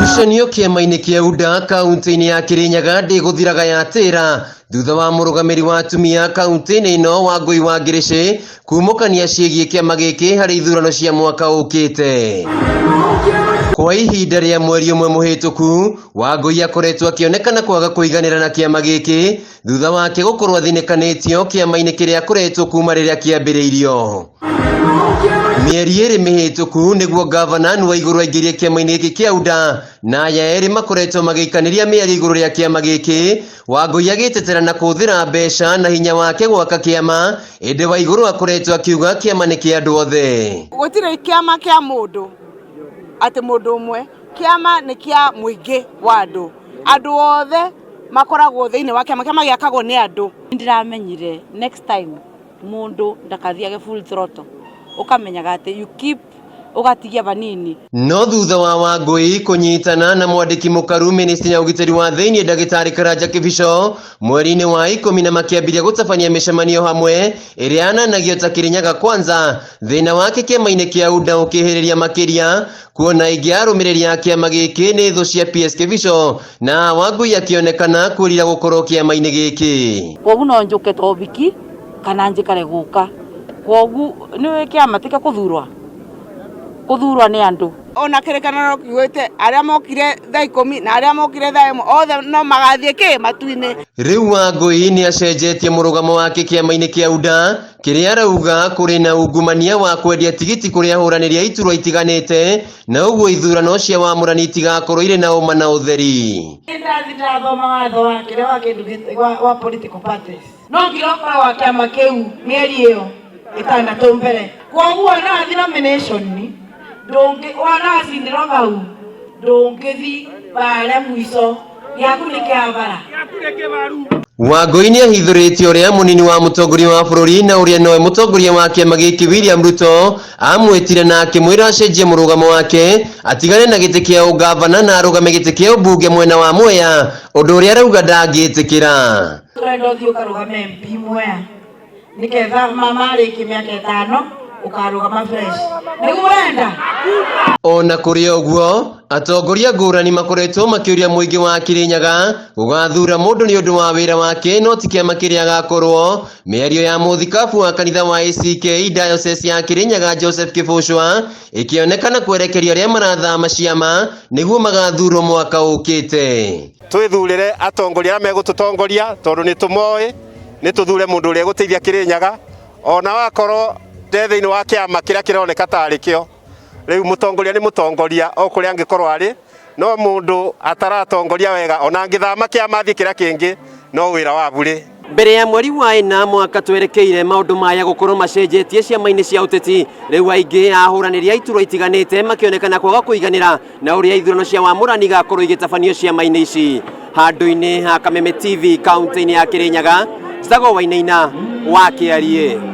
Ngucanio kĩama-inĩ kĩa UDA kaunti-inĩ ya Kirinyaga ndĩgũthiraga yatĩra thutha wa mũrũgamĩri wa atumia kaunti-inĩ ĩno Wangũi wa Ngĩrĩcĩ kumũkania ciĩgiĩ kĩama gĩkĩ harĩ ithurano cia mwaka ũkĩte. Kwa ihinda rĩa mweri ũmwe mũhĩtũku, Wangũi akoretwo akĩonekana kwaga kũiganĩra na kĩama gĩkĩ thutha wake gũkorwo athinĩkanĩtio kĩama-inĩ kĩrĩa akoretwo kuma rĩrĩa kĩambĩrĩirio. Mĩeri ĩrĩ mĩhĩtũku nĩguo ngavana Anne Waigũrũ aingĩrie kĩama-inĩ gĩkĩ kĩa UDA na aya erĩ makoretwo magĩikanĩria mĩario igũrũ rĩa kĩama gĩkĩ. Wangũi agĩtetera na kũhũthĩra mbeca na hinya wake gwaka kĩama, ĩndĩ Waigũrũ akoretwo akiuga kĩama nĩ kĩa andũ othe. Gũtirĩ kĩama kĩa mũndũ atĩ mũndũ ũmwe, kĩama nĩ kĩa mũingĩ wa andũ. Andũ othe makoragwo thĩinĩ wa kĩama, kĩama gĩakagwo nĩ andũ. Ndĩramenyire next time mũndũ ndakathiage full throttle, ũkamenyaga atĩ you keep ũgatigia vanini. No thutha wa Wangũi kũnyitana na mwandĩki mũkaru ministry ya ũgitĩri wa thĩinĩ ndagĩtarĩ Karanja Kĩbico mweri-inĩ wa ikũmi na makĩambĩrĩria gũtabania mĩcemanio hamwe ĩrĩa yananagio ta Kirinyaga Kwanza, thĩna wake kĩama-inĩ kĩa UDA ũkĩhĩrĩria makĩria kuona aingĩ a arũmĩrĩri a kĩama gĩkĩ nĩ thũ cia PS Kĩbico na Wangũi akĩonekana kwĩrira gũkorwo kĩama-inĩ gĩkĩ. Kwoguo no njũke tobiki kana njikare gũka, kwoguo nĩ kĩama tikĩo kũthurwa, kũthurwa nĩ andũ. Ona kĩrĩkanĩro kiugĩte arĩa mokire thaa ikũmi na arĩa mokire thaa ĩmwe othe no magathiĩ kĩ matu-inĩ. Rĩu Wangũi nĩ acenjetie mũrũgamo wake kĩama-inĩ kĩa UDA kĩrĩa arauga kũrĩ na ungumania wa kwendia tigiti kũrĩ ahũranĩri a iturwa itiganĩte na ũguo ithurano cia wamũrani itigakorwo irĩ na ũma na ũtheri. Ndathi ndathoma watho wa kĩrĩa wa kĩndũ wa political parties no nginya ũkorwo wa kĩama kĩu mĩeri ĩyo ĩtandatũ mbere, kwoguo ona wathi nomination ndũngĩ wona wacindĩrwo hau ndũngĩthi barĩa mũico gĩaku nĩ kĩa bara. Wangũi nĩ ahithũrĩtie ũrĩa mũnini wa mũtongoria wa bũrũri na ũrĩa nowe mũtongoria wa kĩama gĩkĩ William Ruto amwĩtire na akĩmwĩra acenjie mũrũgamo wake atigane na gĩtĩ kĩa ũngavana na arũgame gĩtĩ kĩa ũmbunge mwena wa Mwea, ũndũ ũrĩa arauga ndangĩtĩkĩra. Tũrenda ũthiĩ ũkarũgame MP Mwea nĩgetha marĩkie mĩaka ĩtano ũkarũgama fresh, nĩguo ũrenda. Ona kũrĩ ũguo, atongoria ngũrani makoretwo makĩũria mũingĩ wa Kirinyaga gũgathura mũndũ nĩ ũndũ wa wĩra wake no ti kĩama kĩrĩa agakorwo. Mĩario ya mũthikabu wa kanitha wa ACK Diocese ya Kirinyaga Joseph Kĩbũcwa ĩkĩonekana kwerekeria arĩa marathama ciama nĩguo magathurwo mwaka ũkĩte. Twĩthurĩre atongoria arĩa megũtũtongoria tondũ nĩ tũmoĩ, nĩ tũthure mũndũ ũrĩa egũteithia Kirinyaga ona wakorwo nde thĩinĩ wa kĩama kĩrĩa kĩroneka tarĩ kĩo. Rĩu mũtongoria nĩ mũtongoria o kũrĩa angĩkorwo arĩ, no mũndũ ataratongoria wega ona angĩthama kĩama athiĩ kĩrĩa kĩngĩ no wĩra wa burĩ. Mbere ya mweri wa ĩna mwaka twerekeire maũndũ maya gũkorwo macenjetie ciama-inĩ cia ũteti, rĩu aingĩ a ahũranĩri a iturwa itiganĩte makĩonekana kwaga kũiganĩra na ũrĩa ithurano cia wamũrani igakorwo igĩtabanio ciama-inĩ ici. Handũ-inĩ ha Kameme TV kaunti-inĩ ya Kirinyaga, njĩtagwo Wainaina wa Kĩariĩ.